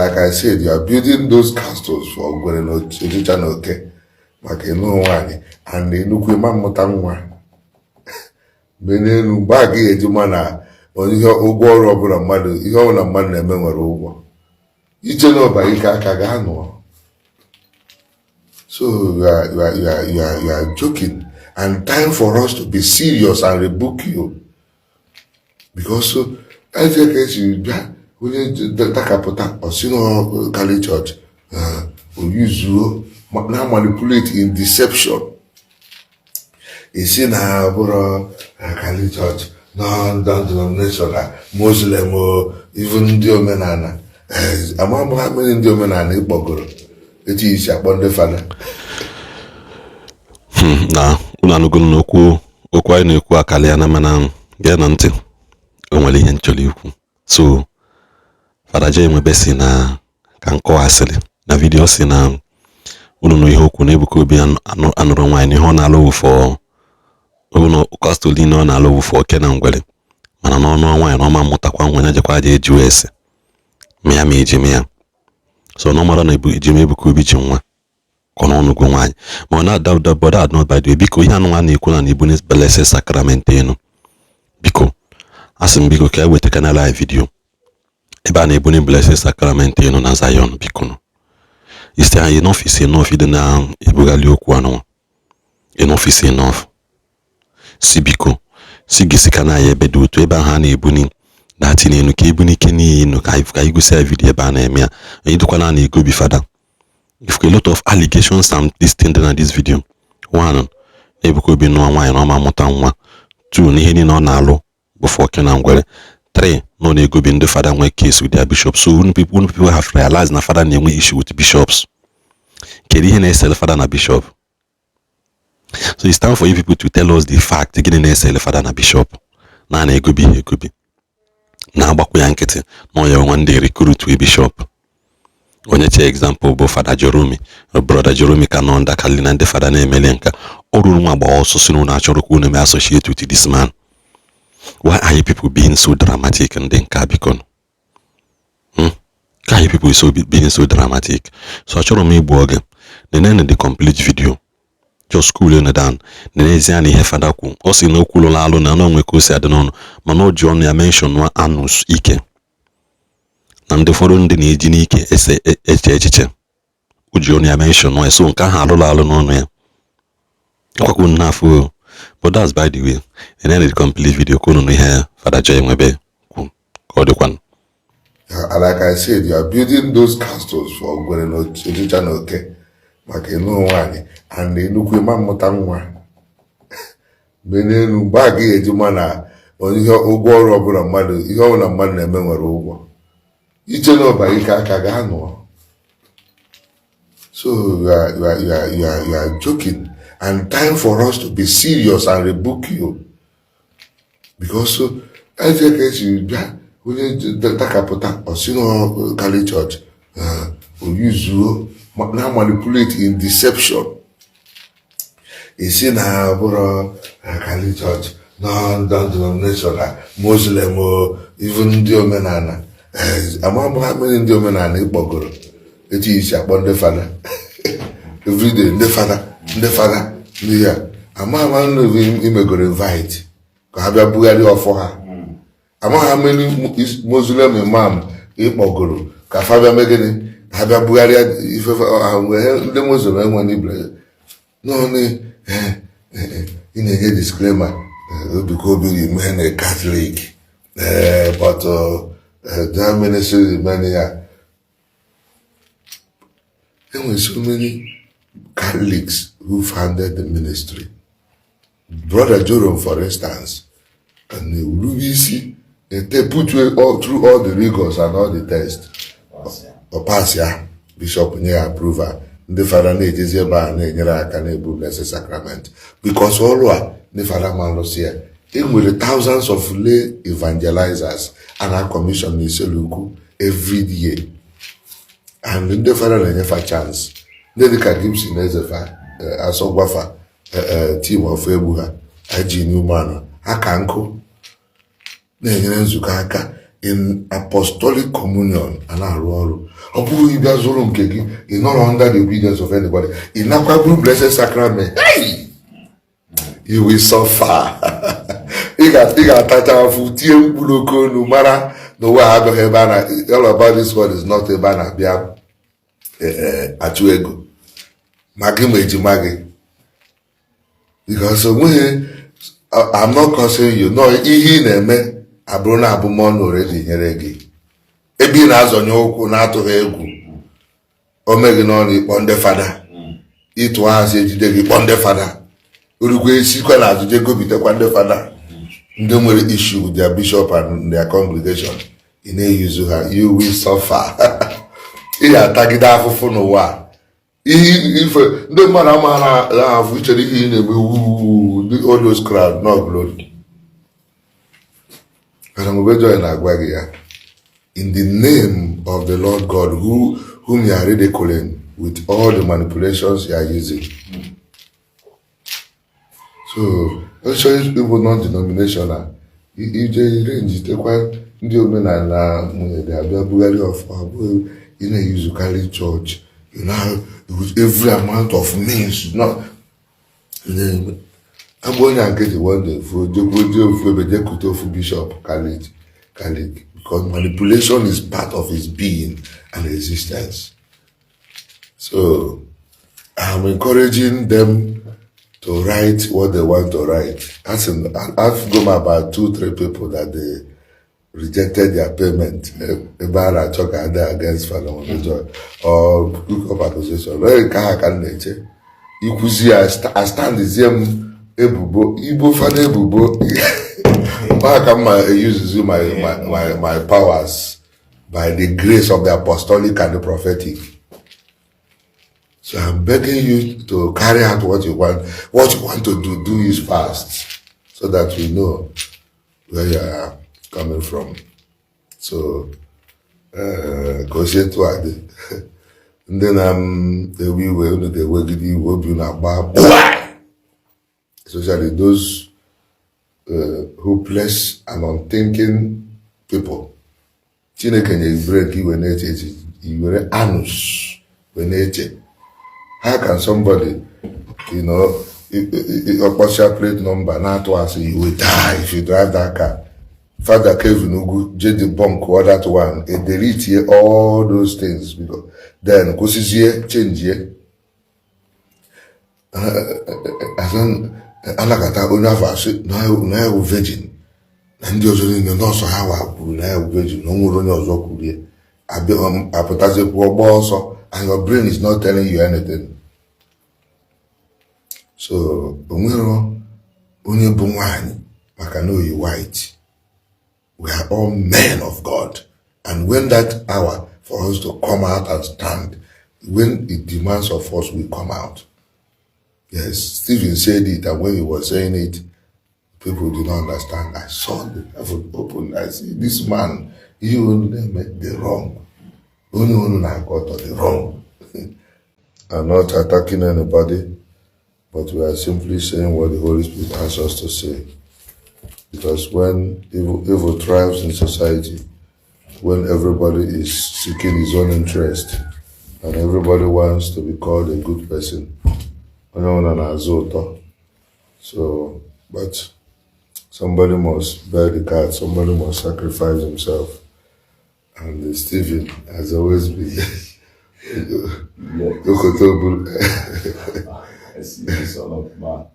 Like I said, you are building those castles for ngwere na ọchịcha na oke maka ịnụ nwaanyị and nnukwu ịma mmụta nwa mgbe n'elu mgbe a gaghị eji ma na ihe ụgwọ ọrụ ọbụla mmadụ, ihe ọbụla mmadụ na-eme nwere ụgwọ. Iche na ọba ike aka gaa nụọ. So you are joking, and time for us to be serious and rebuke you, because eze ka esi bịa, onye dakapụta osi na Catholic Church, oyuzuo na manipulate in deception, isi na bụrụ Catholic Church, no denomination, Muslim, even ndị omenala. Ama m ha mere ndị omenala ịkpọgoro etu isi akpọ ndị fada. Na unu anụgo n'okwu okwu anyị na-ekwu akarịa na, mana gee na ntị, o nwere ihe m chọrọ ikwu. So Fada Joe Nwebe si na ka nkọwasịrị na video, si na unu nụ ihe okwu na Ebuka Obi anụrụ nwaanyị na ihe ọ na-alụ wụfọ ụlọ castle niile ọ na-alụ wụfọ oke na ngwere, mana n'ọnụ nwaanyị na ọma mmụtakwa nwa ya, jekwa aja eju ese ma ya ma ejim ya. So na ọ mara na ejim Ebuka Obi ji nwa ka ọ n'ọnụgo nwaanyị, ma ọ na-ada boda not. By the way, biko, ihe anụnwa na-ekwu na na-ebu Blessed Sacrament enu, biko, asị m, biko, ka e weta kanala anyị video ebe a na-ebuni Blessed Sacrament enu na Zion. Biko nụ, isi anyị, enough is enough. Ịdị na-ebugharị okwu anụnwa, enough is enough. Si biko, si gesi ka na ya ebe dị otu ebe ahụ a na-ebuni dati n'elu, ka ebuni ike n'iyi nụ, ka anyị gosi ya video ebe a na-eme ya. Anyị dịkwana na egobi fada. If a lot of allegations and this thing dị na this video: one, na Ebuka Obi nụọ nwaanyị na ọ ma amụta nwa; two, na ihe niile ọ na-alụ bụ for oke na ngwere; three, na ọ na-egobi ndị fada nwee case with their bishop. So unu people have realized na fada na-enwe issue with bishops. Kedu ihe na-esele fada na bishop? So it's time for you people to tell us the fact. Gịnị na-esele fada na bishop na na-egobi ha egobi, na-agbakwa ya nkịtị na onye nwa ndị recruit bishop? Onye che example bụ Fada Jerome, Brother Jerome, ka nọ ndakali na ndị fada na-emele nka o ruru nwa gba ọsọ si na unu achọrọ ka unu mee associate with this man. Why are you people being so dramatic? Ndị nka, biko, Ka are you people so being so dramatic? So achọrọ m igbu oge. Nenene the complete video, just cool it down. Nenezie na ihe fada kwu. Ọ sị na o kwulụla alụ na onwe ka o si adị n'ọnụ, mana o ji ọnụ ya mention anus ike na ndị ụfọdụ ndị na-eji n'ike ese eche echiche. O ji ọnụ ya mention ya, so nke ahụ alụla alụ n'ọnụ ya ọkwakwu n'afọ. But that's by the way. Nenene the complete video ka unu nụ ihe Fada Joe Nwebe kwu ka ọ dịkwanụ. And like I said, you are building those castles for ngwere na ọchịcha na oke maka ịnụ nwaanyị and nnukwu ịma mmụta nwa mgbe n'elu mgbe a gaghị eji ma na ihe ụgwọ ọrụ ọbụla mmadụ, ihe ọbụla mmadụ na-eme nwere ụgwọ. Iche na ọba ike aka gaa nụọ. So you are joking, and time for us to be serious and rebuke you, because eze ka esi bịa, onye dakapụta osi na Catholic Church, oyuzuo na manipulate in deception, isi na bụrụ Catholic Church, no denomination, Muslim, even ndị omenala. Ama m ha mere ndị omenala ịkpọgoro etu isi akpọ ndị fada everyday, ndị fada, ndị fada, ndị ya ama ama imegoro invite ka ha bịa bugharịa ọfọ ha. Amaghị ha many Muslim imam ịkpọgoro ka fa bịa mee gịnị, ka ha bịa bugharịa ife ha. Nwee ndị Muslim enwe n'ibre n'ọnụ. Ị na-enye disclaimer, Ebuka Obi remain a Catholic, but that ministry remain ya. There were so many Catholics who founded the ministry. Brother Jerome, for instance, and the they put all through all the rigors and all the tests. Ọ pass ya, bishop nye ya approval. Ndị fada na-ejezi ebe a na-enyere aka na-ebu Blessed Sacrament, because ọrụ a ndị fada ma nrụsị ya. E nwere thousands of lay evangelizers a na commission n'Iselukwu every year, and ndị fada na-enyefa chance. Ndị dịka Gibson Ezefa, Asọgwafa, team of egbu ha IG Newman, ha ka nkụ na-enyere nzukọ aka. In apostolic communion a na-arụ ọrụ. Ọ bụghị ịbịa zụrụ nke gị, ị nọrọ under the obedience of anybody, ị nakwa bụrụ Blessed Sacrament. Hey! You will suffer. Ị ga-atacha afụ, tie mkpu n'oke olu, mara na ụwa ha abịaghị ebe a na all about this world is not ebe a na-abịa achụ ego ma gị ma ejima gị, because onweghị. I'm not cursing you. No, ihe ị na-eme abụrụ na abụmọnụ already nyere gị ebe ị na-azọnye ụkwụ na-atụghị egwu o meghị n'ọnụ ịkpọ ndị fada ịtụ asị ejide gị, kpọ ndị fada orukwe esikwa na azụ jee gobitekwa ndị fada ndị nwere issue with their bishop and their congregation. Ị na-eyuzu ha. You will suffer. Ị ga-atagide afụfụ n'ụwa a. Ihe ife ndị mmadụ ama na-afụ ichere ihe ị na-eme wuuu, all those crowd, no glory. Father Joy na-agwa gị ya in the name of the Lord God whom you are ridiculing with all the manipulations you are using. So ọchọ ịbụ non-denominational, ije ire njitekwa ndị omenala nwunye ga-abịa bugharị ọfụ abụghị ị na-eyuzukarị chọọchị. You know, with every amount of means, not agba onye a nkịtị. One day fuo jekwuo jee ofu ebe jee kute ofu bishop Catholic, because manipulation is part of his being and existence. So I'm encouraging them to write what they want to write. As in, I've gone about two, three people that they rejected their payment. Ebe a na-achọ ka adị against Father Joy or hook up accusation. Ee, nke ha ka m na-eche. Ikwuzi ya, astandizie m ebubo, ibo fada ebubo. Ma ka m ma eyuzuzi my powers by the grace of the apostolic and the prophetic. So I'm begging you to carry out what you want. What you want to do, do it fast, so that we know where you are coming from. So, ka o si etu a dị, ndị na-ewe iwe, unu ga-ewegide iwe, obi unu agba gbụa, especially those hopeless and unthinking people. Chineke nyere brain ka iwe na-eche echiche, i were anus wee na-eche. How can somebody ọkpọcha plate number na-atụ asị, "You will die if you drive that car"? Father Kevin Ugwu je debunk that one, e delete all those things, because then kwụsịzie change anakọta onye afọ asị na ya bụ virgin na ndị ọzọ niile nọọsụ ha wa kwuru na ya bụ virgin, na o nwere onye ọzọ kwuru ya apụtazikwuo ọgba ọsọ, and your brain is not telling you anything. So o nwere onye bụ nwanyị maka na oyi white. We are all men of God, and when that hour for us to come out and stand, when it demands of us, we come out. Yes, Stephen said it, and when he was saying it, people did not understand. "I saw the heaven open. I see this man." Ihe unu na-eme the wrong, onye unu na-akọtọ the wrong. I'm not attacking anybody, but we are simply saying what the Holy Spirit asks us to say, because when evil thrives in society, when everybody is seeking his own interest and everybody wants to be called a good person, onye ọbụla na-azụ ụtọ. So, but somebody must bear the card, somebody must sacrifice himself, and Stephen has always been Okoto buru. I see the son of man.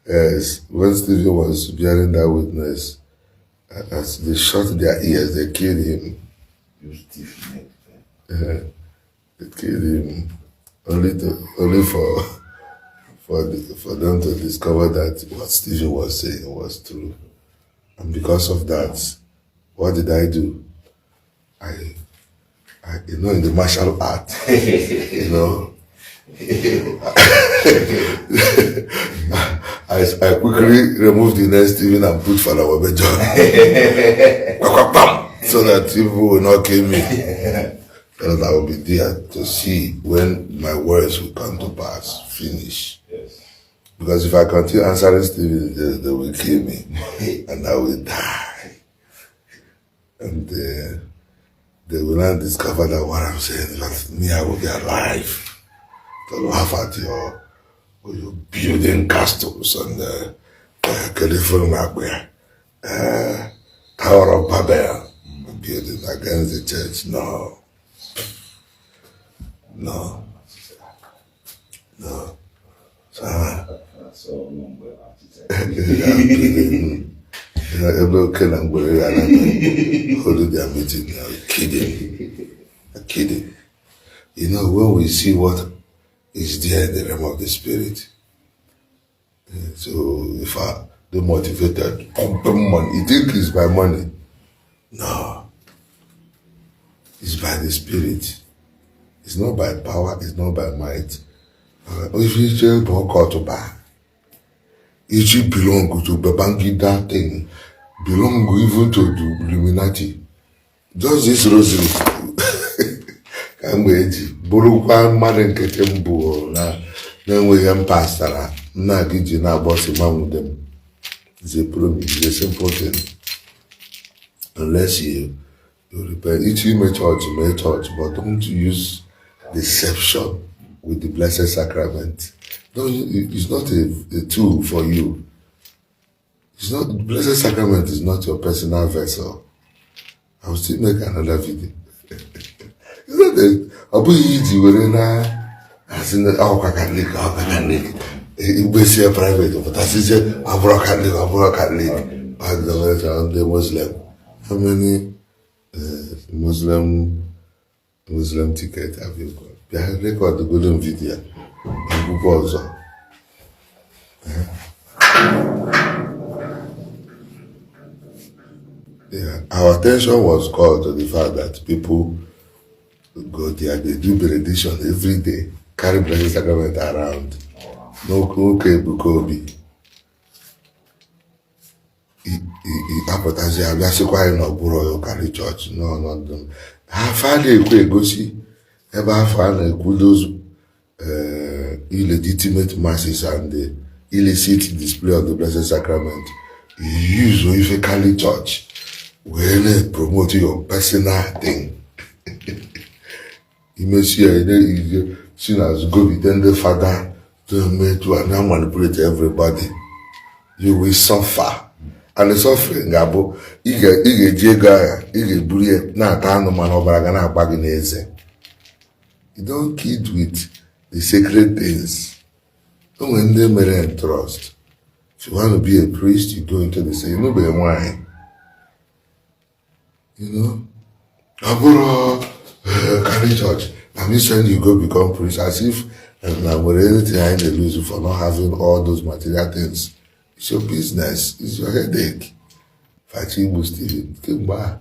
Yes, when Stephen was bearing that witness, as they shot their ears, they killed him. You stiff neck. Man. They killed him only for them to discover that what Stephen was saying was true. And because of that, what did I do? I in the martial art, I quickly removed the next Stephen and put Father Wabejo. Bam! So that people will not kill me. So that I will be there to see when my words will come to pass. Finish. Yes. Because if I continue answering Stephen, they will kill me and I will die. And they will now discover that what I'm saying is that me, I will be alive to laugh at your building castles and California, Tower of Babel, building against the church. No. No. No. So, ebe oke na ngwere ya na hold their meeting now, kidding. Kidding. You know, when we see what is there in the realm of the spirit, so if I the motivated, pumping money, you think it's by money? No. It's by the spirit. It's not by power, it's not by might. If you say it belong to Babangida thing, belong even to the Illuminati. Just this rosary. Ka m eji bụrụkwa mmadụ nkịtị m bụ na na-enweghị m pastara nna gị ji na-agbọsị manwude m. It's a promise, it's a simple thing. Unless you repent. Each you church, may church, but don't use deception with the Blessed Sacrament. Don't, it's not a tool for you. It's not, the Blessed Sacrament is not your personal vessel. I will still make another video. It's not a, ọ bụghị iji were na asị na ọkwa Catholic, ọkwa Catholic, igbesie private pụtasịzie ọ bụrụ Catholic, ọ bụrụ Catholic, ọ ndị Muslim. How many Muslim ticket have you got? Bịa record golden video akwụkwọ ọzọ. Yeah, our attention was called to the fact that people go there, they do benediction every day, carry Blessed Sacrament around. No, oke Ebuka Obi. Apụtazi abịa sịkwa anyị na ọ bụrụ karị chọọchị n'ọnọdụ ha fa na-ekwu egosi ebe afọ a na-ekwu those illegitimate masses and the illicit display of the Blessed Sacrament. You use ife Catholic Church wee na-promote your personal thing. Imesi ya ije si n'azụ gobite ndị fada to and now manipulate everybody. You will suffer. And the suffering ga-abụ ị ga-eji ego agha ị ga-eburu ya na-ata anụ mana ọbara ga na-agba gị n'eze. You don't kid with the sacred things. O nwere ndị mere trust. If you want to be a priest, you go into the same. You know, nwanyị. You know, ọ bụrụ Catholic Church, na me send you go become priest as if na nwere anything anyị na-lose for not having all those material things. It's your business. It's your headache. Fachi igbu Stephen kemgbe a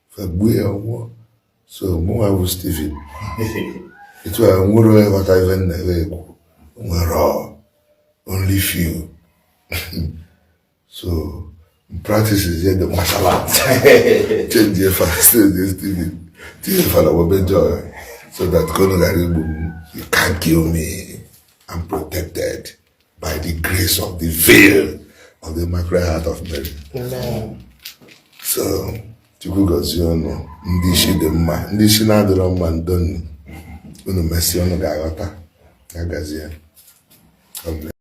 fagbuo ya nwụọ. So mụnwa bụ Stephen. Etu a nwere onye ghọta ife m na-eme ekwu. Nwere only few. So practices here the martial arts. Change your fast, change Stephen. Tinye Fada Bobe Joy so that kono ghara igbu m. You can't kill me. I'm protected by the grace of the veil of the Immaculate Heart of Mary. Amen. So, Chukwu gọzie unu ndị isi dị mma, ndị isi na-adịrọ mma ndonu unu mesịa unu ga-aghọta ya gazie. God bless.